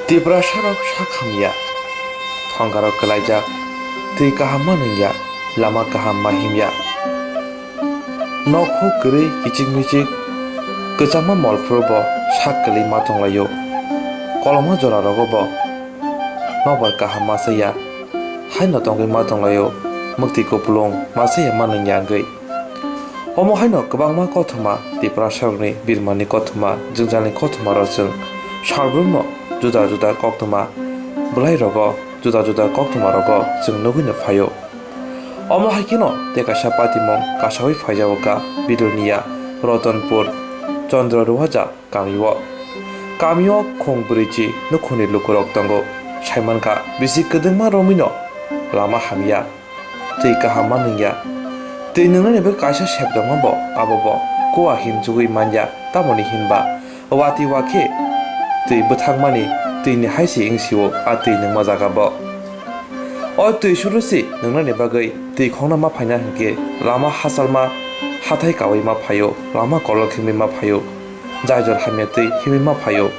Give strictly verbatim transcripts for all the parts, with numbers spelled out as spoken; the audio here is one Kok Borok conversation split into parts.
Tiprasarok sak hamya, thongkarok kwlaijak, twi kaham ma nungya, lama kaham ma himya. Nok huk kwrwi kichik michik, kwchangma mol phuru bo sak kwlwi ma tonglaio. Kolokma jora rogo bo nokbar kaham ma chaya, haino tongwi ma tonglaio, mwktwi kupulung ma chaya ma nungya wngwi. Omo haino kwbangma kothoma Tiprasarokni birmani kothoma, jwngjalni kothoma rok chwng salbrumno juda juda koktwma bwlai rogo, juda juda koktwma rogo chwng nugwino phaio. Omo hai kheno tei kaisa patimung kasawi phaijago kha Bilonia Rotonpur Chandra Ruwaja kamio. Kamio khung bwrwichi nukhungni lukurok tongo. Saimankha bisi kwdwngma romwino lama hamya, twi kaham ma nungya. Twi nungnani bagwi kaisa sep tongma bo, abo bo kua hinjugwi manya, tamoni hinba watwi wakhe twi bwthakmani twini hai se wngsio a twi nungma jaga bo. O twi suru se nungnani bagwi twi khongna ma phaina hinkhe lama hachalma hathai kaui ma phaio, lama kolok himwi ma phaio, jaijor hamya twi himwi ma phaio.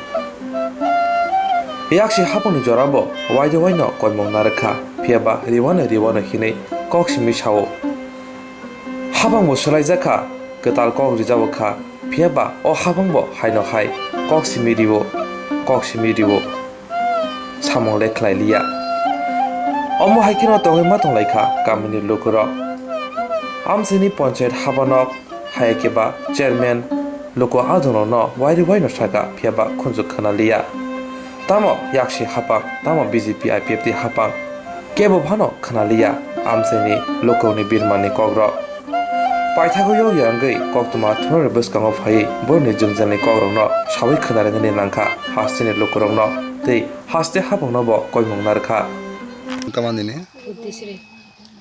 Yaksi hapungni jorabo waide waino koimung narwkha, phiyaba riwano riwano hinwi kok simi sao. Hapangbo swlaijakha, kwtal kok rijao kha, phiyaba o hapangbo haino hai kok simi rio, kok simi rio. Samung le khlai liya. Omo hai kheno tongwi ma tonglaikha kamini lukurok. Amchaini ponchayat habanok, hai khe ba chairman luku adongrokno wairi waino saka, phiyaba khunju khna liya. Tamo yaksi hapang, tamo B J P I P F T hapang, kebo phano khna liya amchaini lukurokni birmani kokrok. Paithago yokya wngwi koktwma thungrokni bwskango phaiwi borokni jwngjalni kokrokno saui khna rinani nangkha hasteni lukurokno tei haste hapungno bo koimung narwkha. Tamo nini? Buddhisri.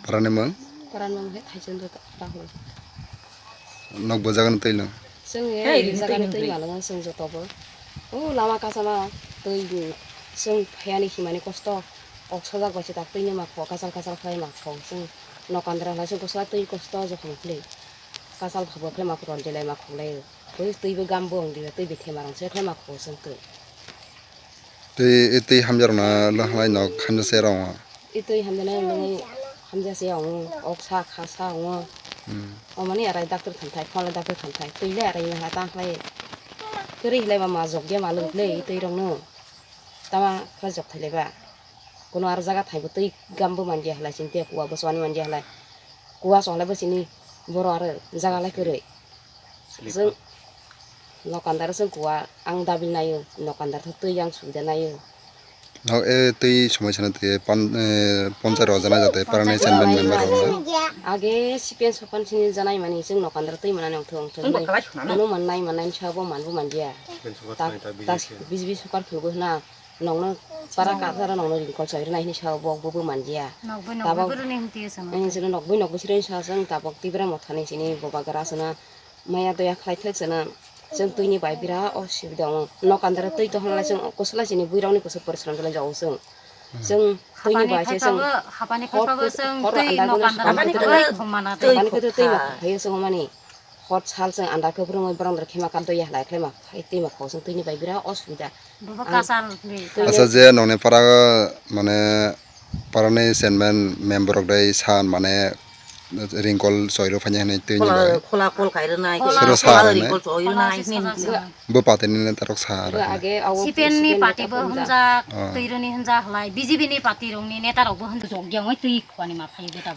Parani mung? Parani mung he Thaichand Rahul. Nok bo jagani twi lwng? Chwng he jagani twi malwngo chwng jotobo. O lama kasama twi chwng phiyani himani kosto. Kok sojak bai se tak twi ni ma kho, kachal kachal khlai ma kho. Chwng nokandra khlai chwng kosto twi kosto jokhon khlai. Kachal khabo khlai ma kho, rondilai ma kho lai. Twi twi bo gam bo wng di, twi bithai ma rang se khlai ma kho chwng twi. Tei, tei hamya rok na lwng halai nok hamya se rong o. I twi hamya nai wngwi hamya se ong o, ok sa kha sa ong o. Hmm. O mani arai doctor thanthai, phone le doctor thanthai, twi le arai wngwi ha ta khlai. Kwrwi hilai ma ma jok ya ma lwng khlai i twi rok no. Tama khlai jok thai lai ba. Kuno ar jaga thai bo twi gam bo man ya halai chini te kuwa bo chwng man ya halai. Kuwa chwng lai bo chini boro aro jaga lai kwrwi. Chwng nokandar chwng kuwa ang dabil naio, nokandar tho twi yang subida naio. Nok e twi somoi sana twi pan, eh, ponchai rok jana jate parani chairman member rok na. Age C P M sopan sini janai mani chwng nokandar twi manani ongthok ongthok hinwi. Kuno mannai mannai sabo manbo mandia. Tak B J P sokar phungo hwna. Nokno para kathara nokno ringkol choi rwnai hinwi sao bo, bo bo manjia. Nok bai nok bai rwnai hinwi sao chwng. Ang chwngno nok bai nok bai sirwi sao chwng tabok Tipra Mothani chini bobagra chwngno maya doya khlai thwk chwngno chwng twini bai bira osubida wngo. Nok andaro twi tongkha nalai chwng kwchwlai chini bwrwini kwchwk porichrom khlai jago chwng. Chwng twini bai se chwng hapani phaipago chwng twi nok andaro twi khomana twi khopha. Hapani khe twi ma khaio chwng mani. Hot sal chwng andar khe borok borok andar khe ma kal to ya halai khlai ma phai twi ma kho chwng twini bai bira osubida. Bobo kasal ni. Asa je nongni para mane parani chairman member rok dai san mane ringkol choi rw phai nai hinwi twini bai. Khola kol khai rwnai. Sero sa rwnai. Ringkol choi rwnai. Bo party ni neta rok sa rwnai. Age awo C P M ni party bo hwnjak, twi rwni hwnjak halai B J P ni party rok ni neta rok bo hwnjak jok ya ongoi twi.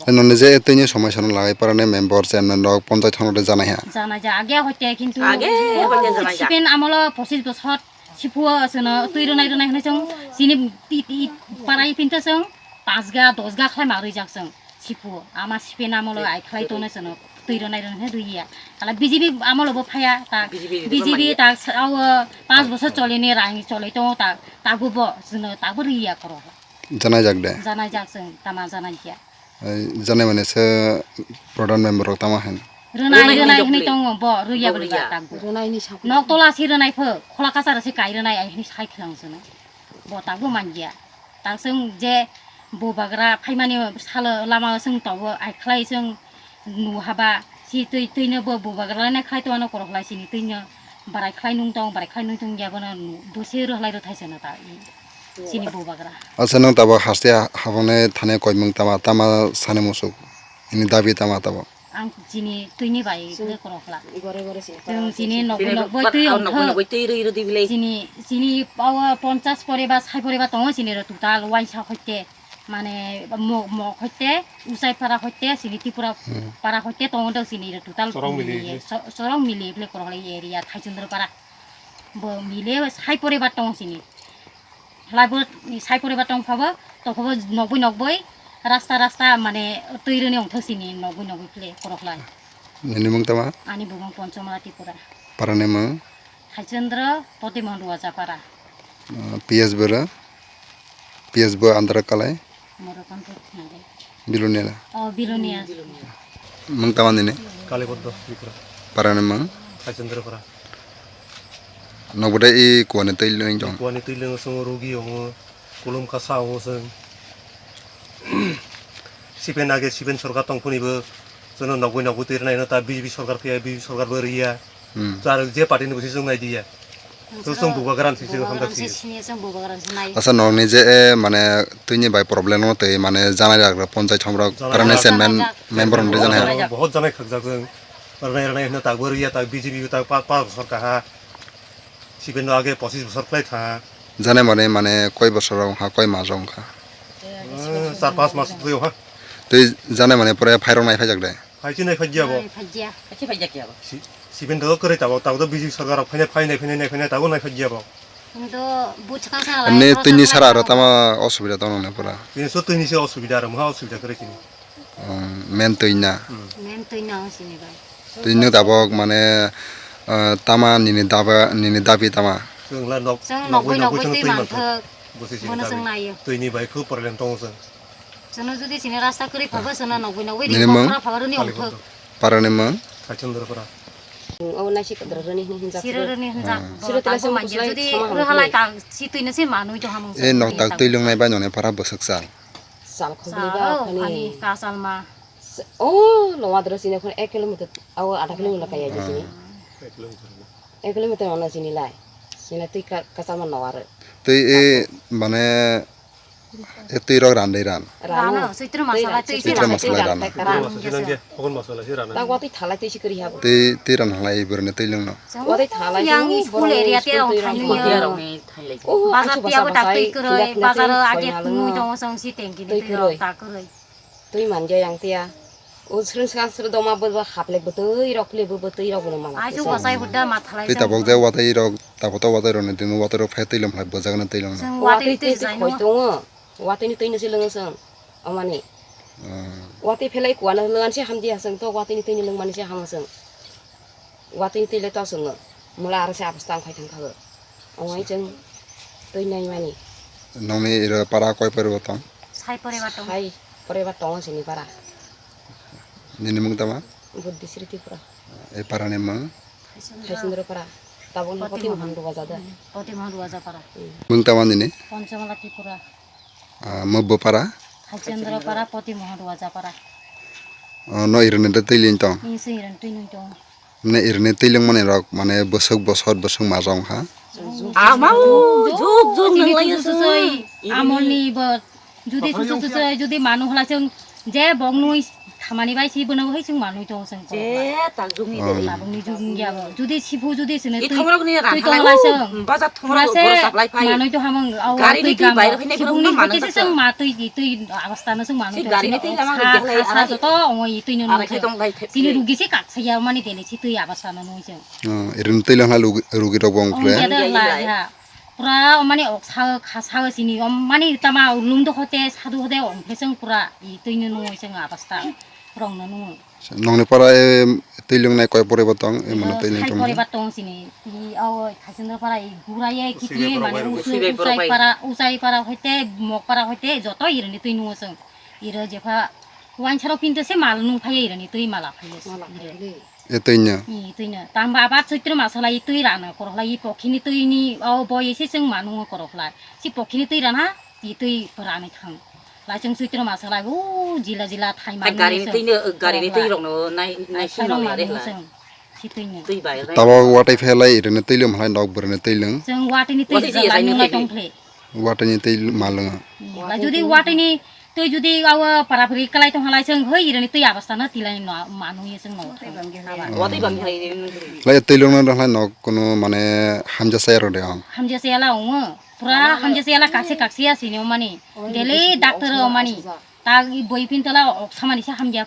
Nonne je tini somoi sono lagai parani member chairman rok ponchai thang rok janai ha. Janai ja age hoite kintu age hoite janai ja. Sipen amolo pochis bosor sipuo sono twi rwnai rwnai hwnwi chwng chini ti ti parai pinto chwng paanch ga dos ga khlai ma rwi jak chwng sipuo ama sipen amolo ai khlai tono sono twi rwnai rwnai hwnwi rwi ya. Kala B J P amolo bo phaya ta B J P ta sao paanch bosor cholini rang cholai tongo ta tago bo sono tago rwi ya koro. Janai jak de? Janai jak chwng tama janai ya. Janai mane se pradhan member rok tamo hin. Rwnai rwnai hwnwi tongo bo rwya bwlwi ba takbo. Rwnai ni sak. Nok tola si rwnai pho khola kachar si kai rwnai ai hwnwi sai khwlang chwng. Bo takbo manjia. Tak chwng je bubagra phaimani salo lama chwng tobo ai khlai chwng nu haba si twi twino bo bubagra ne khlai to ano korok lai sini twino barai khlai nung tong barai khlai nung tong ya bono nu bo se rw halai rw thai chwng ta. Chini bubagra. Acha, nwng tabok haste ha-, habongnai thani koimung tama, tama sani musuk? Nini dabi tama tabok? Ang chini twini bai le korokla. Gore gore sini. Chwng chini nokbo nokboi twi ongthok. Chini, chini power ponchas pore ba sai pore ba tongo chini ro total waisa hoite. Mane mo, mo hoite, usai para hoite, chini Tripura para hoite tongo do chini ro total. Chorong mili. Chorong mili le korokla area Thaichandra para. Bo mile sai pore ba tong chini. Laibo sai pore ba tong phabo, tophabo nokboi nokboi, rasta rasta mane twi rwni ongthok sini nokboi nokboi khle korokhlai. Nini mung tama? Ani bumung Ponchomala Tripura. Parani mung? Thaichandra Poti Mohan Ruaja para. Ah, P S bwrwi? P S bwrwi andra kalai? Moro konto thnai. Bilonia na? Oh, Bilonia. Mung tama nini? Kaliboddho Tripura. Parani mung? Thaichandra para. Nokbo de i kuani twi lwng tong. Kuani twi lwng swngo rugi wngo, kulum kasa wngo chwng. Sipen age sipen sorkar tong phuni bo chwngno nokboi nokboi twi rwnaino ta B J P sorkar phiya B J P sorkar bo rwya. Hmm. Chwng je party ni bwswi chwng nai diya. Chwng chwng bubagra si chwng hamjak si. Asa nokni je e mane twini bai problem no twi mane janai ragra ponchai chomrok parani sen member no janai. Bahut janai khakjak chwng. Rwnai rwnai hwno tak bo rwya tak B J P tak pa pa sorkar ha. Siben no age pochis bosor khlai tha. Jane mane, mane koi bosor wng kha, koi mas wng kha? Eh, char pas mas twi wng kha. Tei jane mane pore phairok nai phaijak de? Phai chi nai phai ya bo. Phai ya. Phai chi phai ya bo. Si-, siben do kwrwi tabok, tabok do B J P sorkar rok phainai, phainai, phainai, phainai, tabok nai phai ya bo. Ang do buchka sa. Amne lai, tini sara aro tama osubida tong nang pura. Tini so tini se osubida aro, mha osubida kwrwi tini. Main twi na. Main twi na sini bai. Twi no tabok mane, ah, tama nini daba, nini dabi tama. Chwng la nok, chwng nokboi nokboi twi manthok. Bono chwng naiyo. Twi ni bai khu problem tongo chwng. Chwngno jodi sini rasta kwrwi phaba chwngno nokboi nokboi ri phaba roni ongthok. Parani mung? Kachundra para. O naisi kadra roni hinjak. Siro roni hinjak. Siro tela se manje jodi rohalai ta si twi no se manwi to hamung. E nok tak twi lwngnai bai noni para bwswk sal. Sal khogri ba khani. Ani kasal ma. O lowadra sini khon ek kilometer, aw adha kilometer kaya je sini. Ek kilometer mana sini lai. Sini twi ka-, kasal ma nowar. Twi e mane e twi rok ran dei ran. Rano, Chaitra masala twi. Chaitra masala ran. Ran. Tang watwi thalai twi sikri habo. Twi, twi ran halai borne twi lwngno. Watwi thalai yang school area te rong thainwi. Oh, bazar tiya bo tak twi kwrwi, bazar age twi tongo song si tengki ni twi rok tak kwrwi. Twi manja yang tiya. O srwng srwng srwng doma bo haplek bo twi rok phle bo twi rok bo mala. Ai chu wasai hudda ma thalai. Twi tabok je watwi rok, tabok to watwi rok ni twi watwi rok phe twi lom phlai bo jagna twi lom. Watwi twi khoi tongo. Watwi ni twi no se lwngo song. Amani. Watwi phelai kuwa no lwngan se hamdi hasong to watwi ni twi ni lwngmani se hamo song. Watwi twi le to chwngo. Mula aro se abasta wng phai thang khago. Ongoi chwng twi nai mani. Nongni iro para koi pore bo tong? Sai pore ba tong. Sai pore ba tong sini para. Nini mung tama? Buddhi Sri Tripura. E para ni mung? Thaisundra para. Tabuk ni Poti Mohan Ruaja da. Poti Mohan Ruaja para. Mung tama nini? Panchamala Tripura. Ah, Mobbo para? Hachendra para, Poti Mohan Ruaja para. Oh, no irene de twi lin tong? Ni se irene twi lin tong. Mane irene twi lwng mani rok, mane bwswk bosor, bwswk majong ha. Ama o, juk juk nang lai su. Amoni bo, judi su su su, judi manu hla chwng je bong nui thamani bai si bono hai chwng manui tong chwng ko. Je tak jung ni. Tabung ni jung ya bo. Judi sibu judi sene twi tong lai chwng. Bazar thongrok se manui to hamang au gari twi ni bai rok ni sibung ni manui to chwng ma twi twi abasta no chwng manui to. Gari ni twi lama sa joto ongoi twi no. Sini rugi se kak saya mani dele si twi abasta no nui chwng. Irin twi lama rugi rok bong kre. Pura mani ok sa kha sa sini mani tama lung do hote sadu hote ong khe chwng pura i twi no nui chwng abasta rong no nui. Nongni para e twi lwngnai koi pore bo tong, e mano twi lwng tong. Pore ba tong sini. I ao Khasindra para i gura ye kiti mane usai para, usai para hoite mok para hoite joto irini twi nungo chwng. Iro jepha wansaro pinte se mal nung phai irini twi mala phai. E twi nya. I twi nya. Tamba abar Chaitra masala i twi rana korokla i pokhini twi ni ao boy se chwng ma nungo korokla. Si pokhini twi rana i twi rani thang. Laisung Chaitra masala o jila jila thai ma. Gari ni twi no, gari ni twi rok no nai nai sing no le la. Twi bai. Tabo watai phe lai rene twi lum halai nok bwrene twi lung. Chwng watwi ni twi jala nung lai tong phle. Watwi ni twi ma lwngo. Ba judi watwi ni twi judi awo parapri kalai tong halai chwng hoi irani twi abasta no tilai no manu ye chwng no. Watwi bang khlai ni. Lai twi lwng no halai no kunu mane hamja saya rode ang. Hamja saya la ongo. Pura hamja saya la kaksi kaksi ya sini omani. Daily doctor omani. Ta boi pin tola ok samani sa hamja